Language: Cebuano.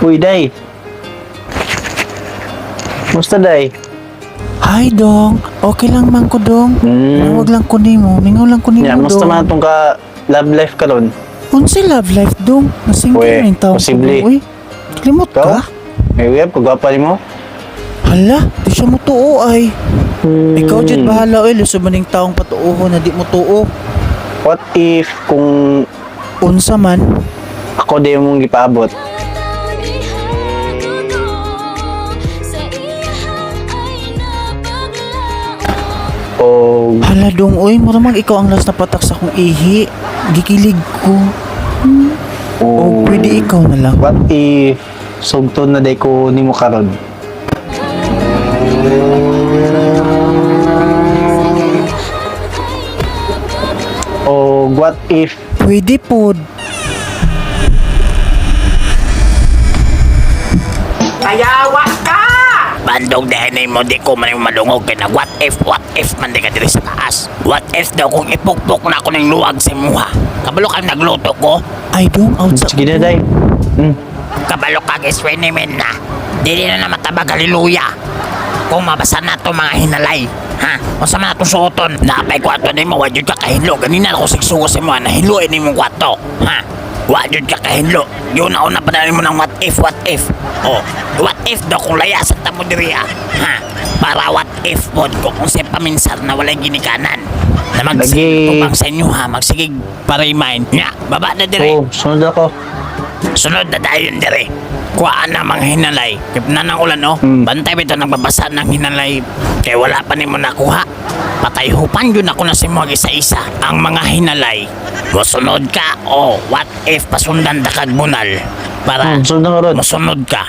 Uy, Day. Musta, Day? Hi dong, okay lang man ko dong. Manawag lang ko nimo, mingaw lang ko nimo Ya, musta dong. man atong ka love life karon? Unsay love life dong? Nasingil Uy, na yung taong ko posible. dong, uy. Limot Ikaw? ka? May uyab, kagwapa nimo? Hala, di siya mo tuo ay. Ikaw jud bahala oy, lisod man ning taong patuohon na di mo tuo. What if kung Unsa man? ako di mong gipaabot? O Hala dong oy, mura mag ikaw ang last na patak sa akong ihi. Gikilig ko. O pwede ikaw na lang. What if sugton na day ko nimo karon? O what if Pwede pod. Bandog dahil mo di ko man yung malungog kay nag what if man di ka diri sa taas. What if daw kung ipukpok na ako ng luwag sa imuha. Kabalo ka nagluto ko. Ay dong, out sa Sige na, Day. Kabalo ka giswenimen na. Dili na na matabag haleluya. Kung mabasa na to mga hinalay. Ha? Unsa man atong suoton? Napay kwarto nimo wa jud ka kahinlo. Ganina ako sigsugo sa imo na hinlo ini mong kwarto. Ha? Wa jud ka kahinlo. Yun na una pa na nimo ng what if, what if. Oh, what if daw kung layasan ta mo diri ah. Ha? Para what if pod ko kung sa paminsan na walay ginikanan. Na Lagi. magsigig sa inyo ha, magsigig para remind. Nya, baba na diri. Oh, sunod ako. Sunod na dayon dire. Kuhaan na mga hinalay. Kaya na ng ulan, oh. Bantay bitaw nagbabasa ng hinalay. Kaya wala pa nimo nakuha. Patay hupan yun ako na si mga isa-isa. Ang mga hinalay. Mosunod ka, oh. What if pasundan da kag bunal? Para Sunod na karon. mosunod ka.